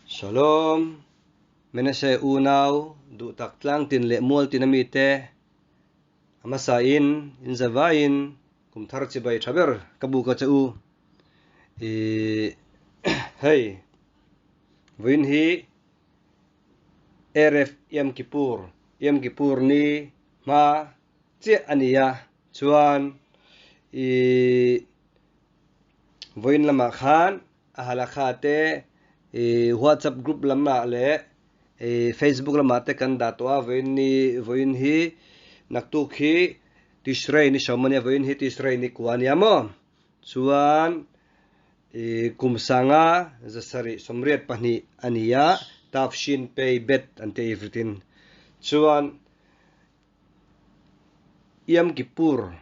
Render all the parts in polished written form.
Shalom, Menashe unau duhtak tlangtin leh mualtin ami te, a hmasa in in zavaiin kum thar chibai tha ber ka buk a che u. Ih hei vawiin hi Erev Yom Kippur, Yom Kippur ni hma chiah a ni a, chuan ih vawiin lamah khan a halakha te ih whatsapp group lamah leh ih facebook lamah te kan dah tawh a, vawiin ni vawiin hi naktuk hi Tishrei ni sawm a nia, vawiin hi Tishrei ni kua a nia maw? Chuan ih kum sanga zasarih 82 a ni a, Tafshin Pei Bet an ti everything chuan Yom Kippur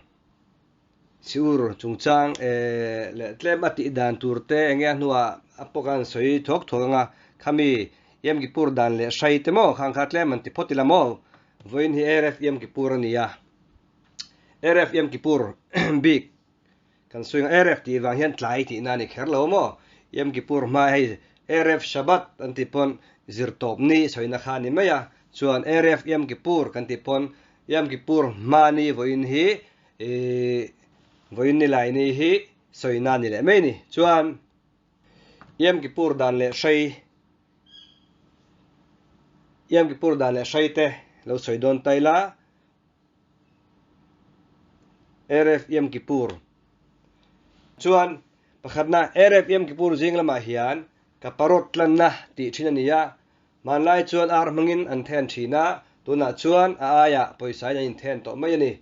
Siur chungchang leh tlem a tih dan tur te enge a hnuah a pawh khan sawi thuak thuak anga khami Yom Kippur dan leh hrai te maw khang kha tlem an ti phawt ila maw vawiin hi Erev Yom Kippur a ni a Erev Yom Kippur bik kan sawi ang Erev tih vang hian tlai tihna a ni kher lo maw Yom Kippur hma hei Erev Shabbat an tih pawn zirtawp ni sawina kha a ni mai a chuan Erev Yom Kippur kan tih pawn Yom Kippur hma ni vawiin hi Ih, vawiin ni lai ni hi sawina ni leh mai ni. Chuan, Yom Kippur dan leh hrei, Yom Kippur dan leh hrei te lo sawi dawn ta ila, Erev Yom Kippur. Chuan, pakhatna, Erev Yom Kippur zing lamah hian ka parot tlanna tih thin a ni a, Hmanlai chuan ar hmangin an then thin a, tunah chuan a aiah pawisa in an inthen tawh mai a ni.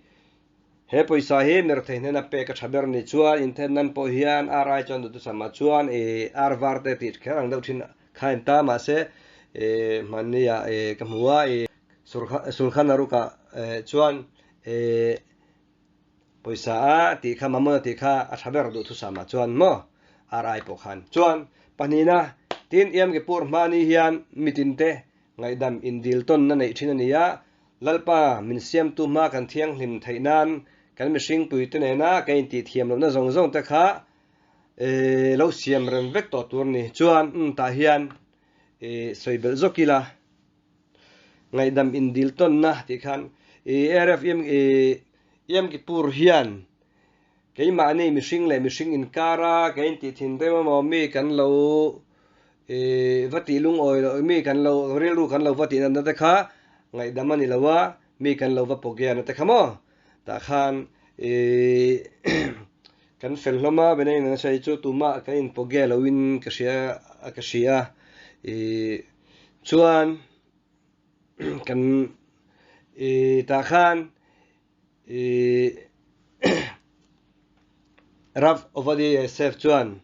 He pawisa hi mirthei hnena pek a tha ber ni chuan inthen nan pawh hian ar ai chuan duhthusam ah chuan i ar var te tih kher ang deuh thin kha in ta mahse i hmanni ah i ka hmu a i Sulkhan Aruk ah chuan i pawisa a tih kha Mammon a tih kha a tha ber duhthusam ah chuan maw ar ai pawh khan chuan pahnihna tin Yom Kippur hmani hian mitin te ngaihdam indil tawnna neih thin a ni a, Lalpa min siamtu hma kan thianghlim theih nan kan mihringpui te nena kan intih thiam lohna zawng zawng te kha lo siam rem vek tawh tur a ni. Chuan umm tah hian sawi belh zawk ila ngaihdam indil tawnna tih khan Erev Yom Kippur hian Keimahni mihring leh mihring inkara kan intih thinrim emaw mi kan lo ih va tih lungawi loh mi kan lo rilru kan lo va tih natna te kha ngaihdam a ni lo a, mi kan lo va pawgiana te kha maw tah khan ih kan fel hlawm a, Benjamin a sawi chu tumah kan inpawgia loin ka hria ka hria ih chuan kan ih tah khan Ih Rav Ovadia Yosef chuan,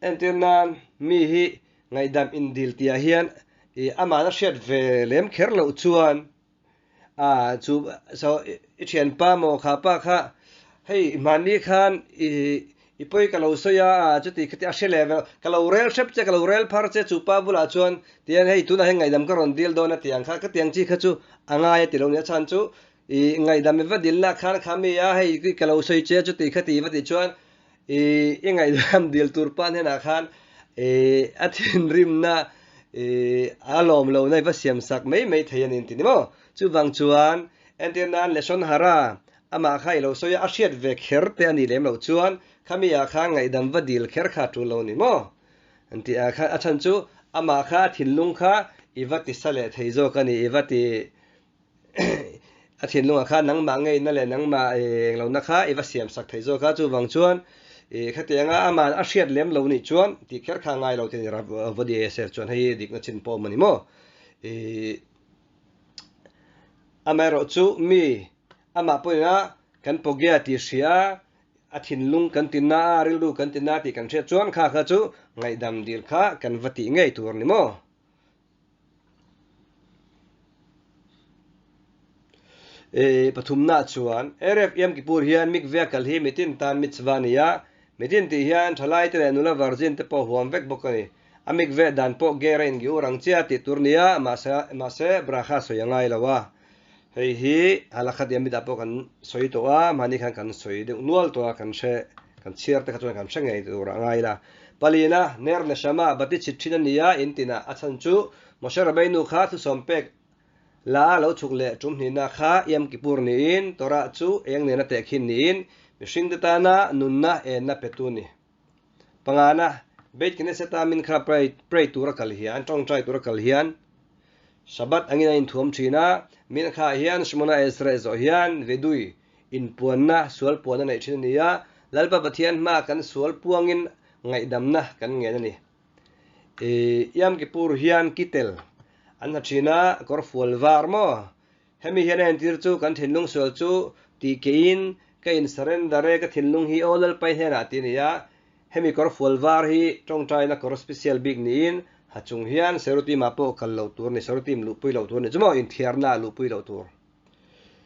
Entir nan mi hi ngaihdam indil tihah hian ih amah a hriat ve lem kher loh chuan ah chu so i thianpa maw kha pa kha hei hmanni khan ih i pawi ka lo sawi a ah chuti khati a hre leh ve ka lo rel hrep che ka lo rel phar che chu pa bulah chuan tihian hei tunah hian ngaihdam ka rawn dil dawn a tih ang kha ka tiang chi kha chu a ngai a ti lo nia chhan chu Ih ngaihdam i va dil na khan kha mi a hei ka lo sawi che chuti kha ti va tih chuan ih i ngaihdam dil tur pa hnenah khan ih a thinrimna ih a lawm lohna i va siam sak mai mai thei a ni an ti ni maw? Chuvang chuan entir nan Leshon Hara amah kha i lo sawi a a hriat ve kher te a nih lem loh chuan khami ah khan ngaihdam va dil kher kha a tul lo a ni maw? An ti a kha a chhan chu amah kha a thinlung kha i va ti sa leh thei zawk a ni i va ti A thinlungah khan nangmah ngeina leh nangmah englohna kha i va siam sak thei zawk a, chuvang chuan i khatianga amah a hriat lem lo nih chuan tih kher kha ngai lo te ni Vodi ASF chuan hei dikna chin pawh awm a ni maw? I amaherawh chu mi amah pawhin a kan pawgia tih hria a thinlung kan ti na a, rilru kan ti na tih kan hriat chuan kha kha chu ngaihdam dil kha kan va tih ngei tur a ni maw? Pathumna chuan Erev Yom Kippur hian mikveh kal hi mitin tan mitzvah a ni a, mitin tih hian thalaite leh nula virgin te pawh huam vek bawk a ni. A mikveh dan pawh ger a ingiur ang chiah tih tur nia, mahse mahse bracha sawi a ngai lo a. Hei hi halakha diam midah pawh kan sawi tawh a, mahni khan kan sawi deuh nual tawh a, kan hre Kan chhiar te kha chuan kan hre ngei tur a ngai la. Palina, Ner Neshama, Bati chhit thin a nia, in tinah a chhan chu Moshe Rabbeinu kha thusawm pek la a lo chhuk leh tum hnihna kha Yom Kippur niin Torah chu eng nena tehkhin niin mihringte tana nunna enna petu ni. Pangana, Beit Knesset-a Mincha pray tura kal hian, tawngtai tura kal hian Shabbat angin a inthuam thin a, Mincha hian Shmona Esrei zawh hian Vedui inpuanna, sual puan a neih thin a ni a, Lalpa Pathian hmaa kan sual puangin ngaihdamna kan ngen a ni. Yom Kippur hian Kittel an ha thin a, kawrfual var maw? Hemi hian a entir chu kan thinlung sual chu tih keiin ka in surrender e, ka thinlung hi aw Lalpai hnenah tih a ni a. Hemi kawr fual var hi tawngtaina kawr special bik niin ha chung hian Serutim ah pawh kal loh tur a ni, Serutim luhpui loh tur a ni chu maw, inthiarna ah luhpui loh tur.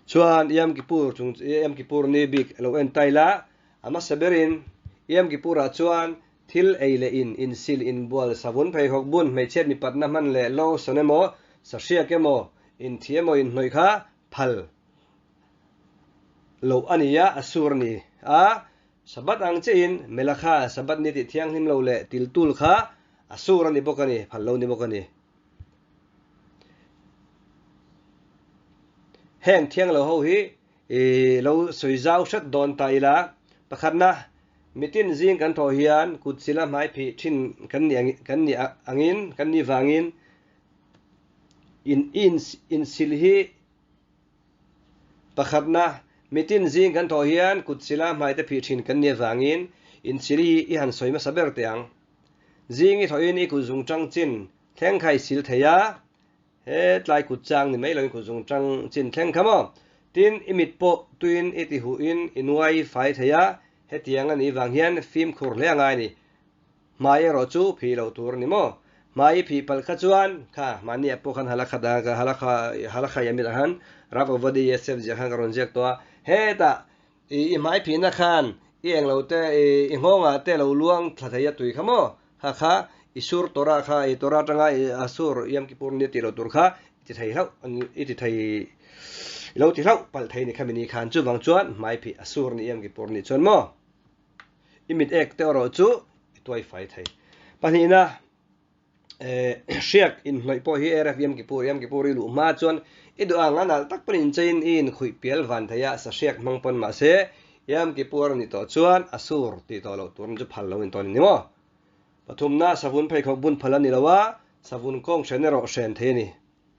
Chuan Yom Kippur chung Yom Kippur ni bik lo en ta ila, a hmasa berin Yom Kippur ah chuan Thil ei leh in, insil, inbual, savun pheikhawk bun, hmeichhiat mipatna hman leh lotion emaw, sahriak emaw, inthi emaw inhnawih kha phal loh a ni a, a sur a ni a. Sabbath ang chiahin Melakha, Sabbath ni tih thianghlim lo leh tiltul kha a sur a ni bawk a ni, phal lo ni bawk a ni. Heng thianglo ho hi I lo sawi zau hret dawn ta ila, pakhatna, mitin zing kan thawh hian kut sila hmai phih thin kan ni kan ni angin, kan ni vangin in in insil hi pakhatna, mitin zing kan thawh hian kut sila hmai te phih thin kan ni avangin insil hi i han sawi hmasa ber teh ang. Zing i thawhin i kut zungchang chin thleng kha i sil thei a, He tlai kut chang ni mai loin kut zung tang chin thleng kha maw? Tin, i mit pawh tuin i ti huhin i nuai fai thei a, hetiang a nih vang hian fimkhur hle a ngai a ni. Hmai erawh chu phih loh tur a ni maw? Hmai i phih palh kha chuan, kha, mahni ah pawh khan halakha dang ka halakha halakha i amit ah khan Rav Ovadia Yosef ziah khan ka rawn ziak tawh a, hetah i i hmai phihna khan i englo te i i nghawngah te lo luang thla thei a tui kha maw? Kha kha i sur Torah kha i Torah atanga i a sur Yom Kippur ni tih loh tur kha i ti thei hlauh i ti thei i lo ti hlauh palh thei ni khami ni khan chuvang chuan hmai phih a sur ni Yom Kippur ni chuan maw i mit ek te erawh chu i tuai fai thei. Pahnihna hriak inhnawih pawh hi Erev Yom Kippur Yom Kippur i luh hma chuan i duh ang a nalh tak pawn incheiin i inkhuih pial van thei a sahriak hmang pawn mahse Yom Kippur a nih tawh chuan a sur tih tawh loh tur chu phal lo in tawn a ni maw? Pathumna, savun pheikhawk bun phal a ni lo a, savun kawng hren erawh hren thei a ni.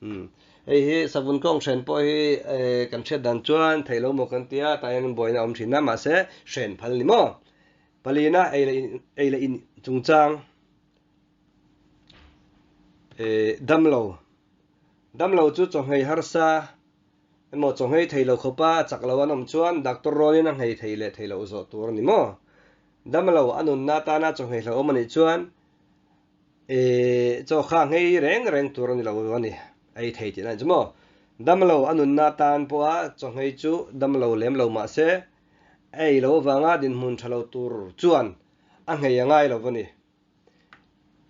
Umm, hei hi savun kawng hren pawh hi kan hriat dan chuan theih lo maw kan tia, tah hian buaina a awm thin a, mahse hren phal a ni maw? Palina, ei leh in, ei leh in chungchang damlo, damlo chu chawhmeh harsa, Emaw chaw nghei thei lo khawpa chak lo an awm chuan doctor rawlin a nghei thei leh thei loh zawh tur a ni maw? Dam lo a nunna atana chaw nghei hlauhawm a nih chuan eh chaw kha nghei reng reng tur a ni lo a ni, ei thei tihna a ni chu maw? Dam lo a nunna atan pawha chaw nghei chu dam lo lem lo mah se a ei lo avanga dinhmun tha lo tur chuan a nghei a ngai lo a ni.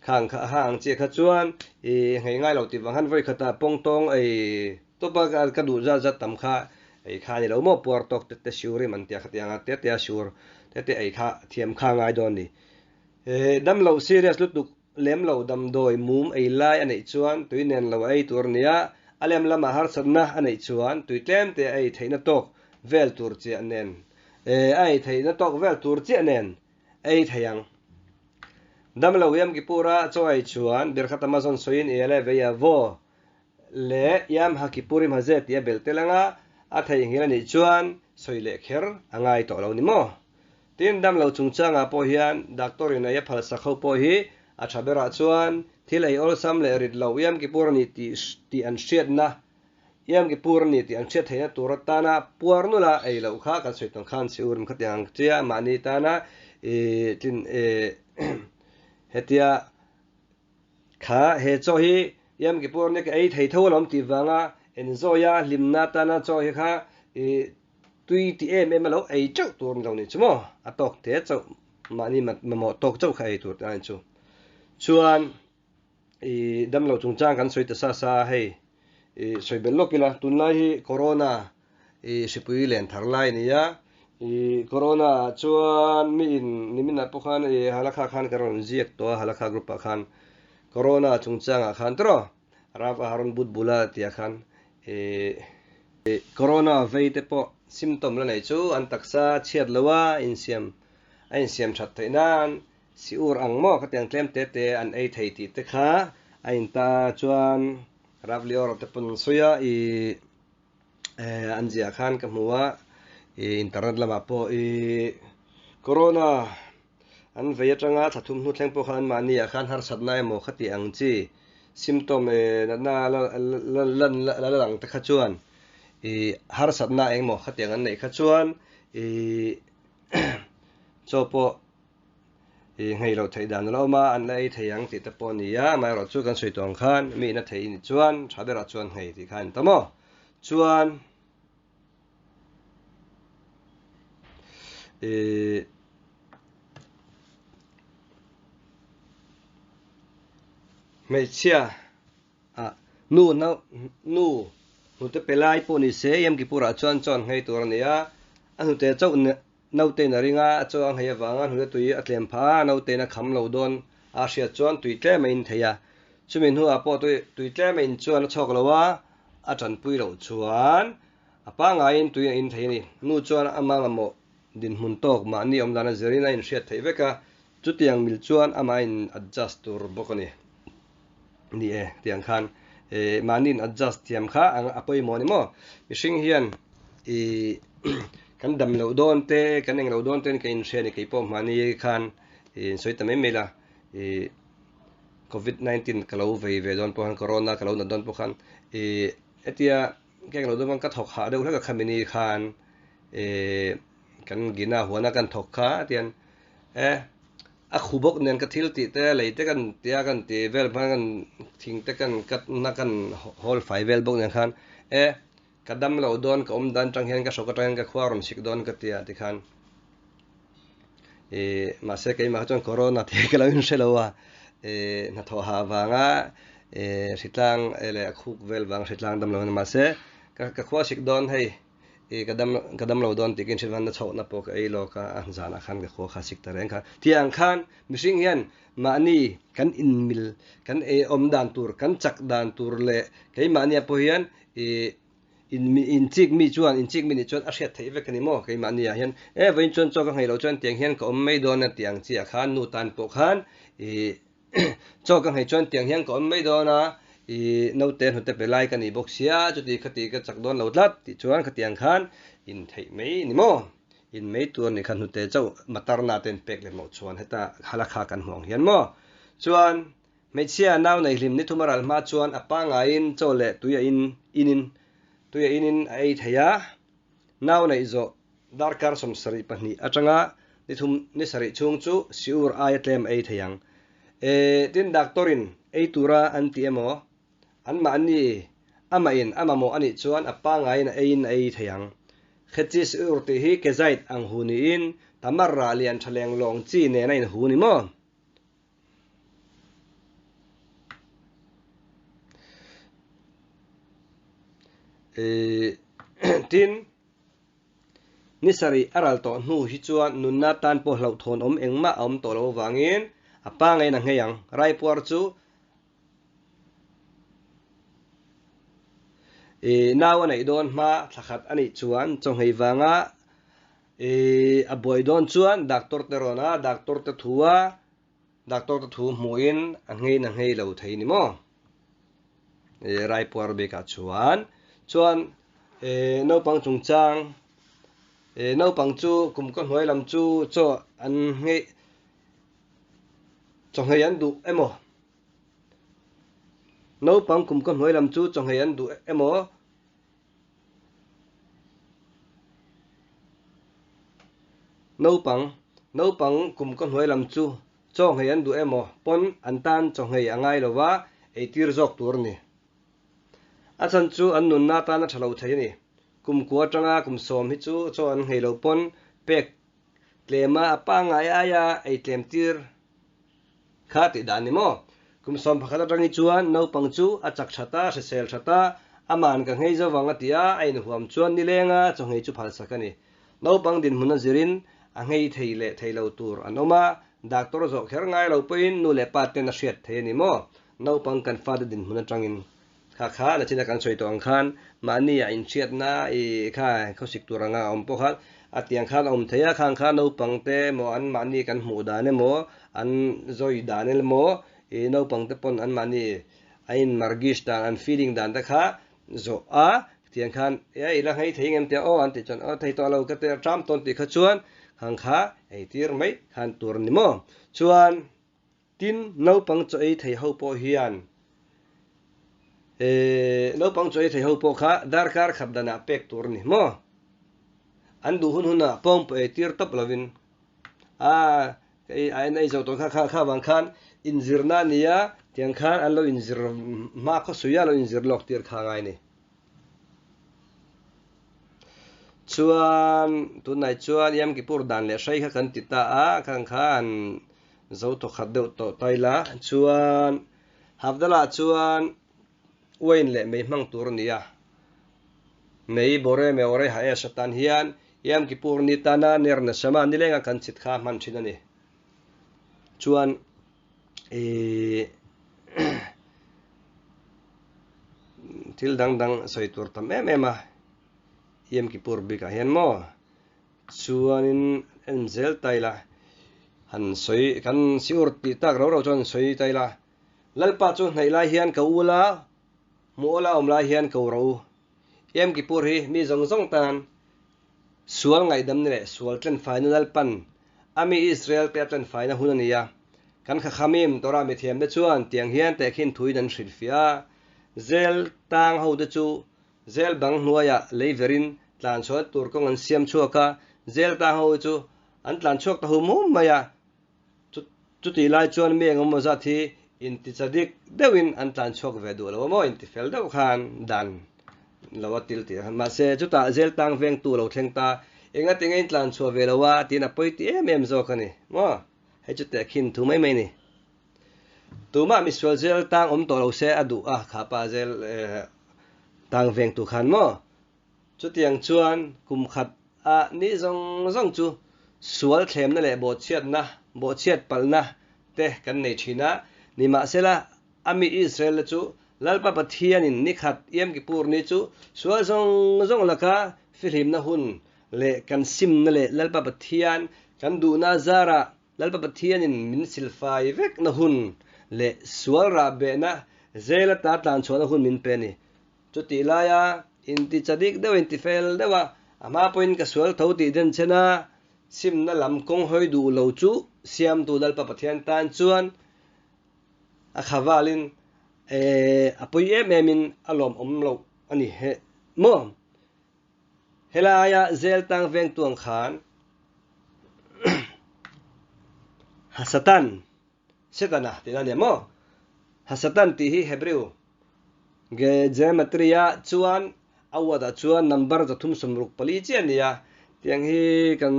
Khang kha ha ang chiah kha chuan i nghei ngai lo tih vang khan vawi khatah pawng tawng ei tawp a ka duh zat zat tam kha ei kha a ni lo maw puar tawk te te siur em an tia khatiang a te te a siur te te ei kha thiam kha a ngai dawn a ni. Damlo serious lutuk lem lo damdawi mum ei lai a neih chuan tui nen lo a ei tur a ni a, a lem lamah harsatna a neih chuan tui tlem te a ei theihna tawk vel tur chiah nen a ei theihna tawk vel tur chiah nen ei thei ang. Damlo Yom Kippur-a chaw ei chuan Birkat Hamazon sawiin Yaleh Veyavo leh Yam HaKippurim Hazeh tih a belh tel anga a theihnghilh a nih chuan sawi leh kher a ngai tawh lo ni maw? Tin, damlo chungchangah pawh hian doctor in ei a phalsak ho pawh hi a tha berah chuan thil ei awlsam leh rit loh Yom Kippur a ni tih an hriatna Iam ki pur a ni tih an hriat theihna tur atana puar nula ei loh kha kan sawi tawn khan si urim khatiang ang chia mahni tana i tlin i hetia kha he chaw hi iam ki pur nia ka ei thei tho alawm tih vanga enjoy a hlimna atana chaw hi kha i tui ti em em a lo ei teuh tur ni lo nih chu maw a tawk te chauh mahni mamawh tawk chauh kha ei tur te a ni chu chuan I damlo chungchang kan sawi ta sa sa a hei i sawi belh lawk ila tunlai hi corona i hripui len thar lai a ni a. I corona ah chuan mi in nimin ah pawh khan i halakha khan ka rawn ziak tawh a halakha group ah khan corona chungchang ah khan tawh Rav Aharon Butbula tih ah khan i corona vei te pawh symptom la nei chu an taksa chhiat lo a insiam a insiam that theih nan si ur ang maw khatiang tlem te te an ei thei tih te kha a in ta chuan Rav Lior te pawn an sawi a i an ziah khan ka hmu a i internet lamah pawh i corona an vei atanga thla thum hnu thleng pawh khan anmahni ah khan harsatna emaw khati ang chi symptom natna la la lang te kha chuan i harsatna engemaw khatiang an neih kha chuan i chaw pawh I nghei loh theih dan a la awm a, an la ei thei ang tih te pawh a ni a, amaherawhchu kan sawi tawh ang khan mi ina thei i nih chuan tha berah chuan nghei tih kha a ni ta maw? Chuan i hmeichhia ah nu nu hnute pe lai pawh ni se Yom Kippur ah chuan chaw an nghei tur a ni a, a hnute chauh Nautein a ring a, a chaw a nghei avanga hnute tui a tlem phah a, nautein a kham lo dawn a hriat chuan tui tlem a in thei a. Chumi hnuah pawh tui tui tlem a in chuan a chhawk lo a, a tanpui loh chuan a pangaiin tui a in thei a ni. Nu chuan ama mamawh dinhmun tawk mahni awm dan a zirin a inhriat theih vek a, chutiang mil chuan amah a in adjust tur bawk a ni. Ni e, tiang khan mahni in adjust thiam kha a pawimawh a ni maw? Mihring hian ih kan dam loh dawn te, kan eng loh dawn ten ka inhria a ni kei pawh mahni khan ih sawi ta mai mai la ih covid 19 ka lo vei ve dawn pawh khan corona ka lo nat dawn pawh khan ih hetia ka eng loh dawn ka thawk hah deuh hlek a khami ni khan ih kan gina huana kan thawk kha tian e A khu bawk nen ka thil tih te lei te kan tia kan ti vel hman kan thing te kan cut na kan hawl fai vel bawk nen khan e ka dam lo dawn ka awm dan tang hian ka hrawk atang hian ka khua rawn sik dawn ka tia tikhan e mahse keimah kha chuan corona tih ka lo inhre lo a e hnathawh hah vanga e hritlang leh a khuk vel vang hritlang dam lo a ni mahse ka ka khua sik dawn hei. I ka dam ka dam lo dawn tih ka inhrilh khan na chhohna pawh ka ei lawk a, a zanah khan ka khua kha sik ta reng kha. Tih ang khan mihring hian mahni kan inmil kan ei awm dan tur kan chak dan tur leh keimahnia pawh hian i in inchik mi chuan inchik mi nih chuan a hriat theih vek a ni maw keimahnia hian e vawiin chuan chaw ka nghei loh chuan tiang hian ka awm mai dawn a tih ang chiah khan nu tan pawh khan i Chaw ka nghei chuan tiang hian ka awm mai dawn a, i naute hnute pe lai ka ni bawk sia, chuti khati ka chak dawn lo tlat tih chuan khatiang khan in theih mai ni maw? In mai tur ni kha hnute chauh matarna te in pek leh mawh chuan heta halakha kan hmuh ang hian maw? Chuan hmeichhia nau nei hlim ni thum a ral hma chuan a pangaiin chaw leh tui a in inin tui a inin a ei thei a, nau neih zawh Darkar 72 atanga ni thum ni sarih chhung chu siur aia tlem ei thei ang. E, tin doctor-in ei tura an ti emaw, anmahni amahin a mamawh a nih chuan a pangaiin a eiin a ei thei ang. Khetchi siur tih hi kezait ang hu niin tamar rah lian tha leng lawng chi nen a inhu ni maw? E, tin. Ni sarih a ral tawh hnu hi chuan nunna tan pawh hlauhthawn awm engmah a awm tawh lo avangin a pa ngeiin a nghei ang. Raipuar chu i nau a neih dawn hma thla khat a nih chuan chawnghei vanga i a buai dawn chuan doctor te rawn a, doctor te thu a, doctor te thu hmuhin a ngheiin a nghei lo thei ni maw? Raipuar bikah chuan chuan naupang chungchang naupang chu kum kaw hnuai lam chu chaw an ngei chaw nghei an duh emaw naupang kum kaw hnuai lam chu chaw nghei an duh emaw naupang naupang kum kaw hnuai lam chu Chaw nghei an duh emaw pawn an tan chaw nghei a ngai lo va, eitir zawk tur a ni. A chhan chu an nunna atan a tha lo thei a ni. Kum kua atanga kum sawm hi chu chaw an nghei lo pawn pek tlema a pangngai aia ei tlem tir kha tih dan ni maw? Kum 11 atang hi chuan naupang chu a chak that a, hrisel that a, aman ka nghei zo vang a ti a, a inhuam chuan nilenga chaw nghei chu phalsak a ni. Naupang dinhmun a zirin a nghei thei leh thei lo tur an awm a, doctor zawh kher ngai lo pawhin nu leh pa ten a hriat thei a ni maw? Naupang kan fate dinhmun atangin kha kha nachina kan sawi tawh ang khan mahni ah inhriatna i kha khawsik tur anga a awm pawh khan a tiang khan a awm thei a, khang kha naupang te emaw an mahni kan hmuh dan emaw an zawi dan emaw i naupang te pawn an mahni a in margish dan an feeling dan te kha zawh a tiang khan e i la nghei thei ngem tia aw an tih chuan aw thei tawh lo ka tia ṭam tawn tih kha chuan khang kha ei tir mai khan tur a ni maw chuan tin naupang chaw ei thei ho pawh hian eh naupang chaw ei thei ho pawh kha darkar khat danah pek tur a ni maw an duh hun hunah pawng pawh ei tir tawp lovin a Hei a en ei zo tawh kha kha kha vang khan inzirna a nia tiang khan an lo inzir hma khaw suia lo inzir lawk tir kha ngai ni. Chuan tunai chuan Yom Kippur dan leh hrei kha kan ti ta a khang khan zo thawkhat deuh tawh tai la chuan Havdalah chuan Uain leh mei hmang tur a ni a, mei bore meore haesh atan hian Yom Kippur ni tana ner neshama nilenga kan chhit kha hman thin a ni. Chuan ih thil dang dang sawi tur tam em em a Yom Kippur bikah hian maw chuanin en zel ta ila han sawi kan siur tih tak rau rau chuan sawi ta ila. Lalpa chu hnaih lai hian ka u la, hmuh awl a awm lai hian ka u ro u. Yom Kippur hi mi zawng zawng tan sual ngaihdamna leh sual tlenfaina Lalpan a mi Israel te a tlenfaina hun a ni a. Kan Chachamim, Torah mithiamte chuan tiang hian tehkhin thuin an hrilhfiah a, Zel tang hote chu zel bang hnuaiah lei verin tlan chhuahna tur kawng an siam chhuak a, zel tang ho chu an tlan chhuak ta hum hum mai a. Chutih lai chuan mi engemaw zat hi inticha dik deuhin an tlan chhuak ve duh lo a maw? Intifel deuh khan dan lo a til tih a mahse chutah zel tang vengtu lo thleng ta engati nge in tlan chhuah ve lo a tiin a pawi ti em em zawk a ni maw? Hei chu tehkhin thu mai mai a ni. Tumah misual zel tang awm tawh lo se a duh a kha pa zel tang vengtu khan maw? Chutiang chuan kum khat a ni zawng zawng chu sual thlemna leh bawhchhiatna, bawhchhiat palhna te kan nei thin a, nimahsela a mi Israel te chu Lalpa Pathianin ni khat Yom Kippur ni chu sual zawng zawng laka fihlimna hun leh kan simna leh Lalpa Pathian kan duhna zarah Lalpa Pathianin min silfai vekna hun leh sual rahbehna zel ata tlanchhuahna hun min pe a ni. Chutih laia inti chadik deuh, inti fel deuh a, a hma pawhin ka sual tho tih den chen a, simna lam kawng hawi duh lo chu Siamtu Lalpa Pathian tan chuan a khavalin a pui em emin a lawmawm loh a ni he maw? Helaia zel tang veng tuang khan Hasatan Setana tihna a ni maw? Hasatan tih hi Hebrew Gematria chuan a word ah chuan number 364 chiah a ni a, tiang hi kan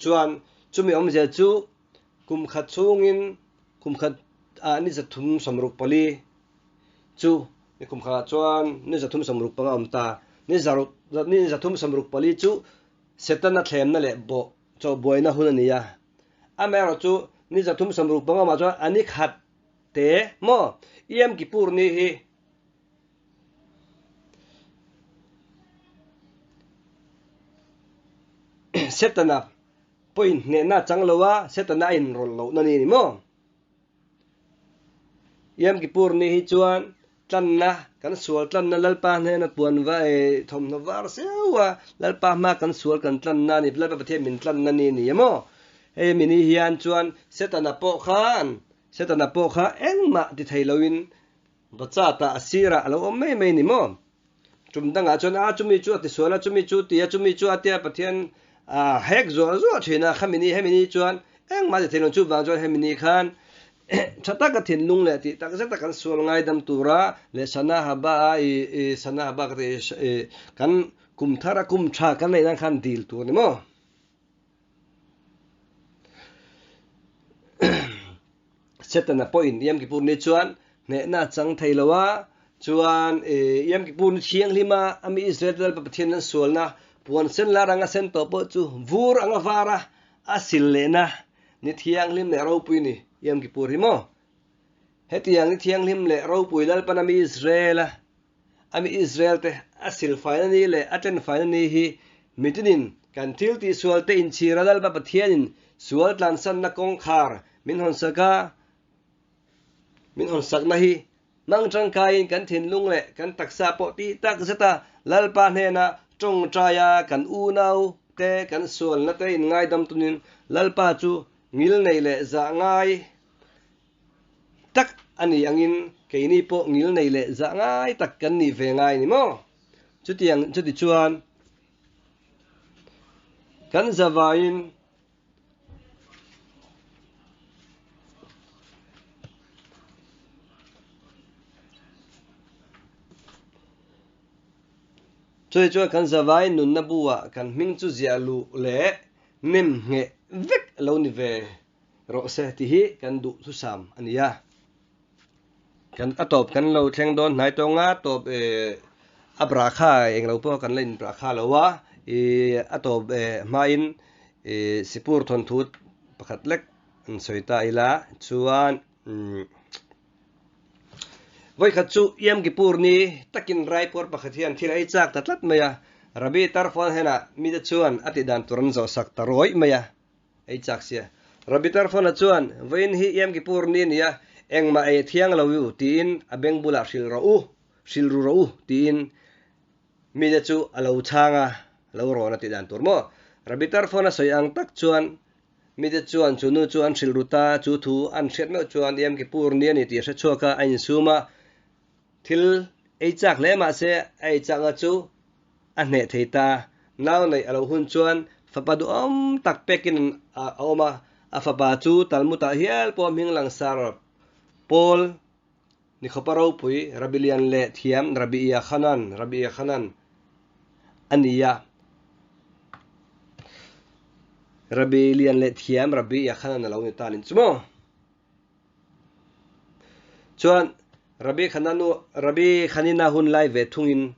chuan chumi awmzia chu kum khat chhungin kum khat ah ni 364 chu ni kum khat ah chuan ni 365 a awm ta, ni zaruk ni 364 chu Setana thlemna leh bawh chawhbuaina hun a ni a. Amaherawh chu ni 365 awmah chuan a ni khat te maw Yom Kippur ni hi Setana pawhin hnehna a chang lo a, Setana a inrawlh lohna ni a ni maw? Yom Kippur ni hi chuan tlanna, kan sual tlanna Lalpa hnena puan va e thawmhnaw var seuh a, Lalpa hma kan sual kan tlanna a ni, Lalpa Pathian min tlanna ni a ni a maw? Hei mi ni hian chuan Setana pawh khan, Setana pawh kha engmah ti thei loin Bachata a sirah a lo awm mai mai a ni maw? Tum dangah chuan a chumi chu a ti sual a, chumi chu ti a, chumi chu a tia Pathian a hek zuah zuah thin a, khami ni hemi ni chuan engmah ti thei lo chuvang chuan hemi ni khan tha taka thinlung leh tih tak zeta kan sual ngaidam tura leh sana haba a i i sana haba ka ti i kan kum thar a kum tha kan neih nan khan dil tur a ni maw? Setana pawhin Yom Kippur ni chuan hnehna a chang thei lo a, chuan Yom Kippur ni thianghlim a, ami Israel te Lalpa Pathian an sualna Puan sen lar anga sen tawh pawh chu vur anga var a, a sil lehna ni thianghlim leh ropui ni Yom Kippur hi maw? Hetiang ni thianghlim leh ropui Lalpan a mi Israel a, a mi Israel te a sil faina ni leh a chen faina ni hi mitinin kan thil tihsual te inchhira Lalpa Pathianin sual tlansanna kawngkhar min hawnsak a, min hawnsakna hi hmang tangkaiin kan thinlung leh kan taksa pawh tih tak zeta Lalpa hnena tawngtaia kan unau te kan sualna te inngaidam tunin Lalpa chu ngilnei leh zah ngai tak a ni angin keini pawh ngilnei leh zah ngai tak kan nih ve ngai ni maw? Chutiang chuti chuan kan zavaiin Chutih chuan kan zavai nunna buah kan hming chu ziah luh leh nem ngheh vek lo ni ve rawh se tih hi kan duhthusam a ni a. Kan a tawp kan lo thleng dawn hnai tawng a tawp eh a brakha eng lo pawh kan la in brakha lo a ih a tawp eh hmain ih sipur thawnthu pakhat lek an sawi ta ila chuan umm vawikhat chu Yom Kippur ni takin Raipur pakhat hian thil a ei chak ta tlat mai a Rabbi Tarfon henah mite chuan a tih dan tur an zawh sak ta rawih mai a. Ei chak sia. Rabbi Tarfona chuan, Vawiin hi Yom Kippur ni a ni a, engmah ei a thiang lo u, tiin a beng bulah hrilh rawh u, hrilh ru rawh u, tiin mite chu a lo chhang a, a lo rawn a tih dan tur maw? Rabbi Tarfona sawi ang tak chuan mite chuan chu nu chu an hrilh ru ta, chu thu an hriat meuh chuan Yom Kippur ni a ni tih a hre chhuak a, a insum a, Thil ei chak hle mah se a ei chakna chu a hneh thei ta. Nau neih a lo hun chuan fapa duhawm tak pekin a awm a, a fapa chu Talmud-ah hial pawh hming langsar pawl nikhawpa ropui Rabbi Lian leh thiam Rabbi Iakhanan, Rabbi Iakhanan, a ni a. Rabbi Lian leh thiam Rabbi Iakhanan a lo ni ta nin chu maw? Chuan Rabbi Khananu Rabbi Khanina hun lai ve thungin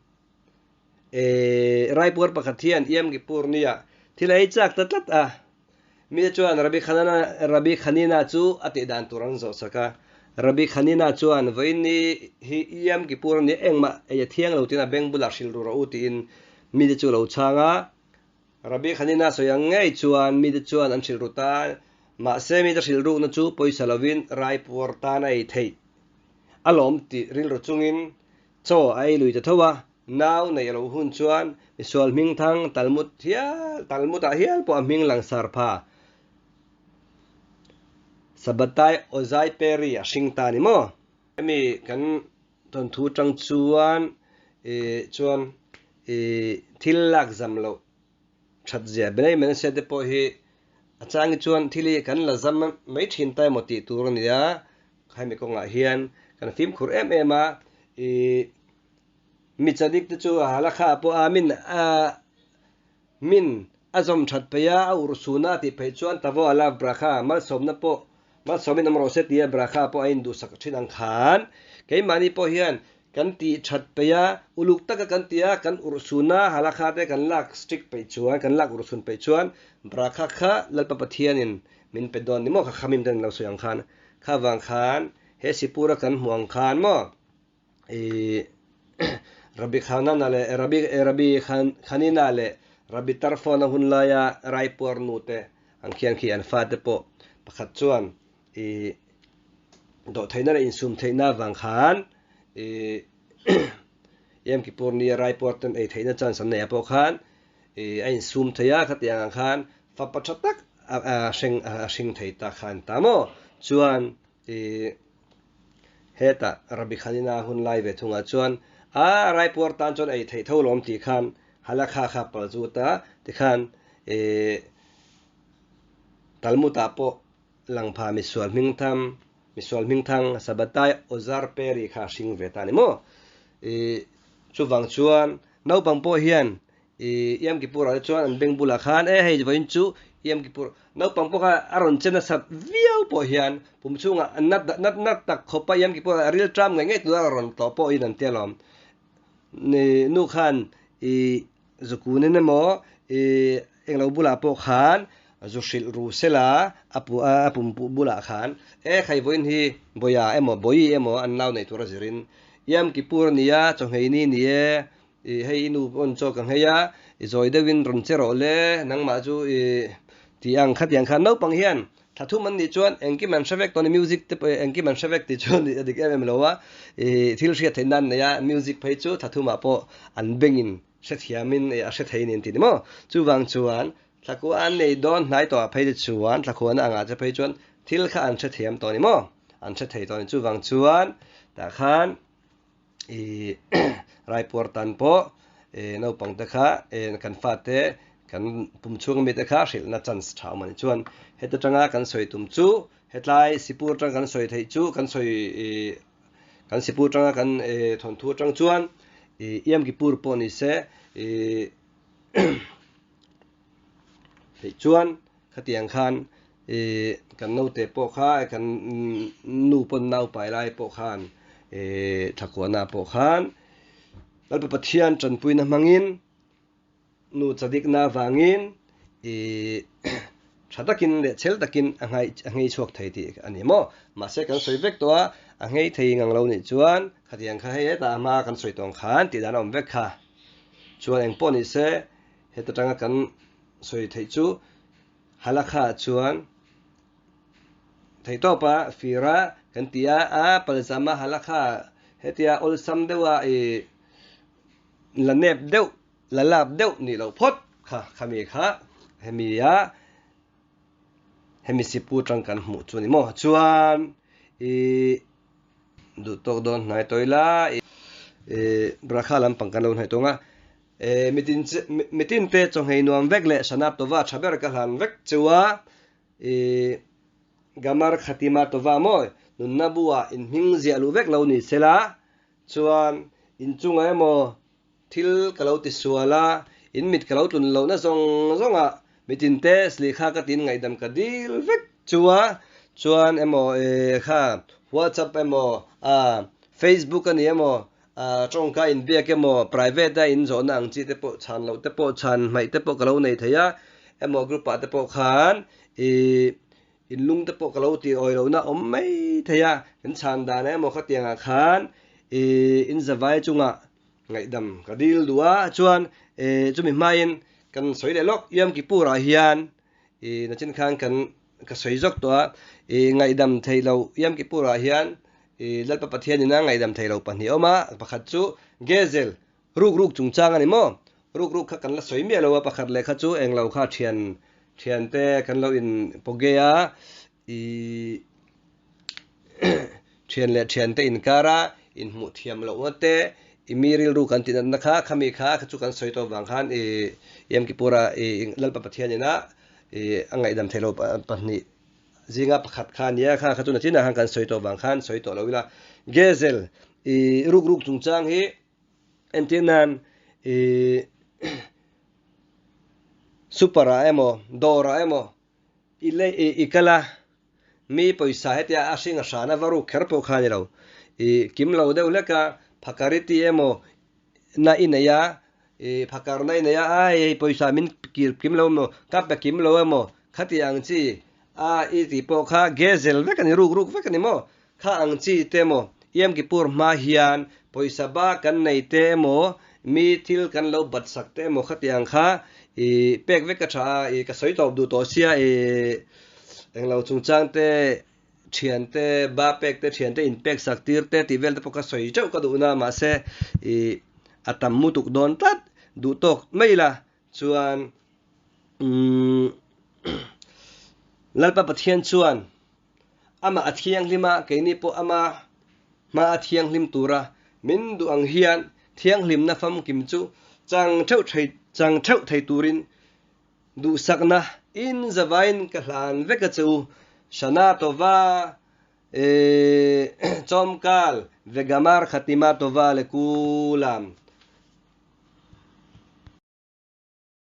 eh Raipur pakhat hian Yom Kippur nia thil a ei chak ta tlat a. Mite chuan Rabbi Khanana Rabbi Khanina chu a tih dan tur an zawh sak a. Rabbi Khanina chuan vawiin ni hi Yom Kippur ania engmah ei a thiang lo tiin a beng bulah hrilh ru rawh u tiin mite chu a lo chhang a. Rabbi Khanina sawi ang ngei chuan mite chuan an hrilh ru ta, mahse mite hrilh rukna chu pawisa lovin raipuar tan a ei theih a lawm tih rilru chungin chaw a ei lui ta tho a, nau neih a lo hun chuan misual hmingthang Talmud hial Talmud-ah hial pawh a hming langsar pha Sabbatai Ozai Peri a hring ta ni maw? Hemi kan Thawnthu tang chuan ih chuan ih thil lak zam loh that zia Benai Menashe te pawh hi a changi chuan thil hi kan la zam mai thin ta emaw tih tur a ni a, hemi kawngah hian kan fimkhur em em a, ih mi chadik te chu halakha pawh a min a Min a zawm that peih a, a urhsuna a tih pheih chuan Tavo alav Brakha malsawmna pawh malsawmin awm rawh se tia Brakha pawh a induhsak thin ang khan keimahni pawh hian kan tih that peih a, uluk taka kan tih a, kan urhsuna halakha te kan lak strict peih chuan, kan lak urhsun peih chuan Brakha kha Lalpa Pathianin min pe dawn ni maw kha khamim ten an lo sawi ang khan kha vang khan he Sipura kan hmuh ang khan maw. Ih Rabbi Khanana leh Rabbi Rabbi Khanina leh Rabbi Tarfona hun laia Raipuar nu te ang khian khi an fate pawh pakhat chuan ih dawhtheihna leh insum theihna avang khan ih Yom Kippur nia Raipuar ten ei theihna chance an neih ah pawh khan ih a insum thei a khatiang ang khan fapa tha tak a hring a hring thei ta kha an ta maw chuan ih Hetah Rabbi Khanina hun lai ve thungah chuan a raipuar tan chuan ei theih tho lawm tih khan halakha kha pal zut a, tikhan ih Talmud-ah pawh langpha misual hmingtham misual hmingthang Sabbatai Ozar Peri kha a hring ve ta a ni maw? Ih chuvang chuan naupang pawh hian I Yom Kippur ah te chuan an beng bulah khan e hei vawiin chu Yom Kippur naupang pawh kha a rawn che nasat viau pawh hian pum chhungah nat nat nat tak khawpa Yom Kippur ah ril tram ngei ngei tura rawn tlawh pawhin an ti alawm. Ni nu khan i Zukunin emaw i englo bulah pawh khan zu hrilh ru sela a pu a pumpuh bulah khan e khai vawiin hi Bawia emaw Bawi emaw an nau nei tur a zirin Yom Kippur a nia chawhngei ni ni e i hei i nu pawn chaw ka nghei a i zawi deuhin rawn che rawh le nangmah chu i tih ang khatiang khan naupang hian Thla thum an nih chuan engkim an hre vek tawh a ni, music te pawh engkim an hre vek tih chu a dik em em lo a, ih thil hriat theih nan nei a, music phei chu thla thumah pawh an bengin hrethiamin a hre thei a ni an ti ni maw? Chuvang chuan thlakua an nei dawn hnai tawhah phei te chuan thlakhuana angah che phei chuan thil kha an hrethiam tawh a ni maw? An hre thei tawh a ni, chuvang chuan tah khan ih raipuar tan pawh ih naupang te kha ih kan fate kan pum chhung ami te kha hrilhna chance tha awm a ni chuan heta tanga kan sawi tum chu hetlai sipur atang kan sawi theih chu kan sawi ih kan sipur atanga kan ih thawnthu atang chuan ih Yom Kippur pawh ni se ih theih chuan khatiang khan ih kan naute pawh kha kan nu pawn nau pai lai pawh khan ih thlakuahna pawh khan Lalpa Pathian tanpuina hmangin nu chadikna avangin ih tha takin leh chhel takin a nghai a nghei chhuak thei tih a ni maw mahse kan sawi vek tawh a a nghei thei ngang lo nih chuan khatiang kha hei hetah a hma kan sawi tawh ang khan tih dan a awm vek kha chuan engpawh ni se heta tanga kan sawi theih chu Halakha chuan theihtawpa fira kan ti a, a palzama halakha hetia awlsam deuha i la nep deuh, la lap deuh nih loh phawt kha khami kha hemi a hemi sipu atang kan hmuh chu a ni maw. Chuan i duh tawk dawn hnai tawh ila i Brakha lampang kan lo hnaih tawng a. E, mitin mitin te chawnghei nuam vek leh Shana Tova tha ber ka hlan vek chu a, e, Gamar Khatima Tova maw nunna buah inhming ziah luh vek lo ni sela, chuan inchungah emaw thil ka lo ti sual a, in mit ka lo tlun lohna zawng zawngah mitin te lehkha ka tin ngaihdam ka dil vek chu a, chuan emaw e kha WhatsApp emaw a Facebook a ni emaw Tawngka inbiak emaw, private a inzawhna ang chi te pawh chhan loh te pawh chhan hmaih te pawh ka lo nei thei a, emaw group ah te pawh khan ih inlung te pawh ka lo tih awi lohna awm mai thei a, kan chhan dan emaw khatiang ah khan ih inzavai chungah ngaihdam ka dil duh a, chuan ih chumi hmain kan sawi leh lawk Yom Kippur ah hian ih nachin khan kan ka sawi zawk tawh a, ih ngaihdam theih loh Yom Kippur ah hian ih Lalpa Pathian ina ngaihdam theih loh pahnih a awm a, pakhat chu Gezel, ruk ruk chungchang a ni maw? Ruk ruk kha kan la sawi miah lo a, pakhat leh kha chu englo kha thian thiante kan lo in pawge a, ih thian leh thiante inkar a inhmuh thiam lohna te i mi rilru kan tih natna kha khami kha kha chu kan sawi tawh vang khan ih Yom Kippur ah ih Lalpa Pathian ina ih a ngaihdam theih loh pahnih zinga pakhat kha a nia kha kha chu nachinah khan kan sawi tawh vang khan sawi tawh lo ila Gezel ih ruk ruk chungchang hi entir nan ih super ah emaw dawr ah emaw i lei i kal a mi pawisa hetia a hring a hran a va ruk kher pawh kha a ni lo ih kim lo deuh hlek a phakariti emaw na i nei a ih phakar na i nei a ai hei pawisa min kir kim lo emaw ka pe kim lo emaw khati ang chi a i tih pawh kha gezel vek a ni ruk ruk vek a ni maw kha ang chi te emaw Yom Kippur hma hian pawisa ba kan nei te emaw mi thil kan lo bat sak te emaw khati ang kha ih pek vek a tha a ih ka sawi tawp duh tawh sia ih englo chungchang te thiante ba pek te thiante inpek sak tir te tih vel te pawh ka sawi teuh ka duh na mahse ih a tam mutuk dawn tlat duh tawk mai ila chuan umm Lalpa Pathian chuan amah a thianghlim a keini pawh ama hma a thianghlim tura min duh ang hian thianghlimna famkim chu chang theuh thei chang theuh thei turin Duhsakna in zavain ka hlan vek a che u, Shana Tova e Chawmkal Vegamar Khatima Tova le Kulam.